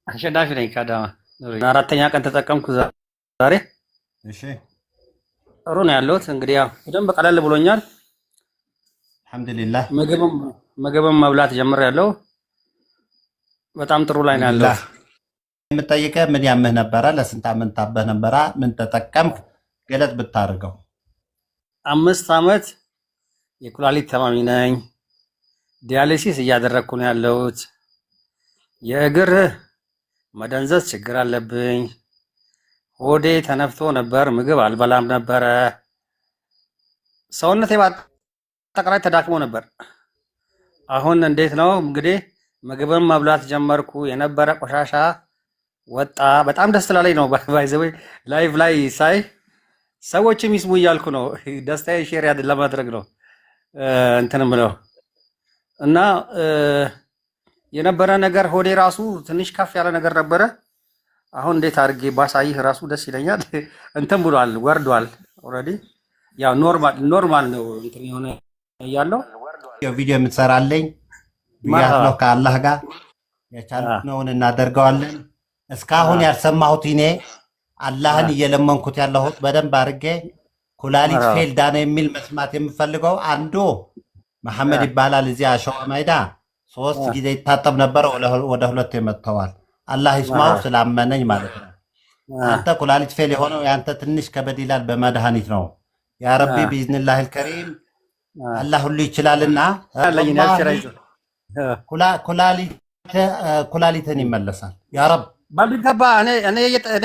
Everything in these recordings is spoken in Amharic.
አሸናፊ ነኝ ከአዳማ። አራተኛ ቀን ተጠቀምኩ ዛሬ። እሺ። ጥሩ ነው ያለሁት። እንግዲህ ያው በደንብ ቀለል ብሎኛል። አልሐምዱሊላህ። ምግብም መብላት ጀምሬያለሁ። በጣም ጥሩ ላይ ነው አልሐምዱሊላህ። ያለሁት። የምጠይቀህ ምን ያምህ ነበረ? ለስንት ዓመት ታበህ ነበረ? ምን ተጠቀምክ? ገለጥ ብታደርገው። 5 ዓመት የኩላሊት ታማሚ ነኝ። Dialysis እያደረግኩ ነው ያለሁት። የእግር መደንዘዝ ችግር አለብኝ። ሆዴ ተነፍቶ ነበር። ምግብ አልበላም ነበረ። ሰውነቴ በአጠቃላይ ተዳክሞ ነበር። አሁን እንዴት ነው እንግዲህ ምግብን መብላት ጀመርኩ። የነበረ ቆሻሻ ወጣ። በጣም ደስ ስላለኝ ነው። By the way live ላይ ሳይ ሰዎችም ይስሙ እያልኩ ነው። ደስታዬ share ለማድረግ ነው እንትን ብለው እና የነበረ ነገር ሆዴ ራሱ ትንሽ ከፍ ያለ ነገር ነበረ። አሁን እንዴት አድርጌ ባሳይህ ራሱ ደስ ይለኛል። እንትን ብሏል፣ ወርዷል። Already ያው normal normal ነው እንትን የሆነ ያለው። ቪዲዮ የምትሰራልኝ ብያለሁ። ከአላህ ጋር የቻልነውን እናደርገዋለን። እስካሁን ያልሰማሁት እኔ አላህን እየለመንኩት ያለሁት በደንብ አድርጌ ኩላሊት fail ዳነ የሚል መስማት የምፈልገው አንዱ መሐመድ ይባላል። እዚያ አሸዋ ሜዳ ሶስት ጊዜ ይታጠብ ነበረ። ወደ ሁለት መጥተዋል። አላህ ይስማው ስላመነኝ ማለት ነው። አንተ ኩላሊት fail የሆነው የአንተ ትንሽ ከበድ ይላል፣ በመድኃኒት ነው። ያ ረቢ ቢኢዝኒላህ ልከሪም አላህ ሁሉ ይችላልና ኩላሊትን ይመለሳል። ያ ረብ። በሚገባ እኔ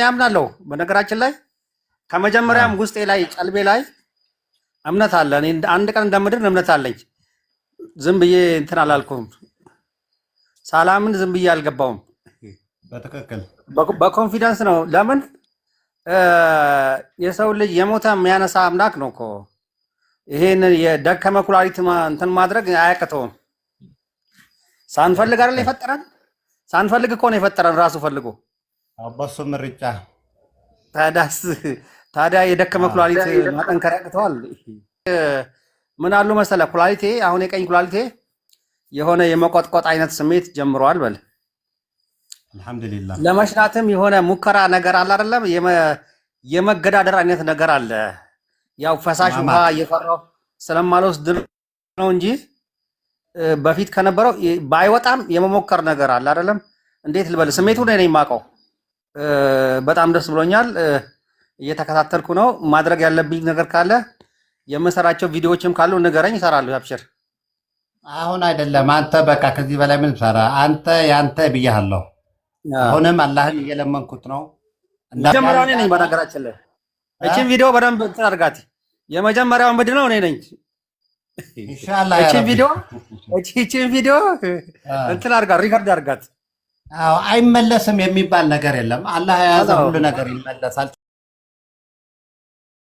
አምናለሁ። በነገራችን ላይ ከመጀመሪያም ውስጤ ላይ ቀልቤ ላይ እምነት አለ። እኔ አንድ ቀን እንደምድን እምነት አለኝ። ዝም ብዬ እንትን አላልኩም። ሳላምን ዝም ብዬ አልገባውም። በትክክል። በ confidence ነው። ለምን የሰው ልጅ የሞተ የሚያነሳ አምላክ ነው እኮ። ይሄን የደከመ ኩላሊት እንትን ማድረግ አያቅተውም። ሳንፈልግ አይደል የፈጠረን? ሳንፈልግ እኮ ነው የፈጠረን ራሱ ፈልጎ። በሱ ምርጫ። ታዲያስ ታዲያ የደከመ ኩላሊት ማጠንከር ያቅተዋል? ምን አሉ መሰለ፣ ኩላሊቴ አሁን የቀኝ ኩላሊቴ የሆነ የመቆጥቆጥ አይነት ስሜት ጀምሯል። በል አልሐምዱሊላህ። ለመሽናትም የሆነ ሙከራ ነገር አለ አይደለም፣ የመገዳደር አይነት ነገር አለ። ያው ፈሳሽ ውሃ እየፈራሁ ስለማልወስድ ነው እንጂ በፊት ከነበረው ባይወጣም የመሞከር ነገር አለ አይደለም። እንዴት ልበል፣ ስሜቱ ነው የማውቀው። በጣም ደስ ብሎኛል። እየተከታተልኩ ነው። ማድረግ ያለብኝ ነገር ካለ የምሰራቸው ቪዲዮዎችም ካሉ ንገረኝ፣ እሰራለሁ። አብሽር። አሁን አይደለም አንተ በቃ ከዚህ በላይ ምን ሰራ አንተ ያንተ ብያለሁ። አሁንም አላህን እየለመንኩት ነው። መጀመሪያው እኔ ነኝ። በነገራችን ላይ እቺን ቪዲዮ በደንብ እንትን አድርጋት። የመጀመሪያውን ምንድን ነው እኔ ነኝ። ኢንሻአላህ። እቺን ቪዲዮ እቺን ቪዲዮ እንትን አድርጋት፣ record አድርጋት። አዎ አይመለስም የሚባል ነገር የለም። አላህ የያዘ ሁሉ ነገር ይመለሳል።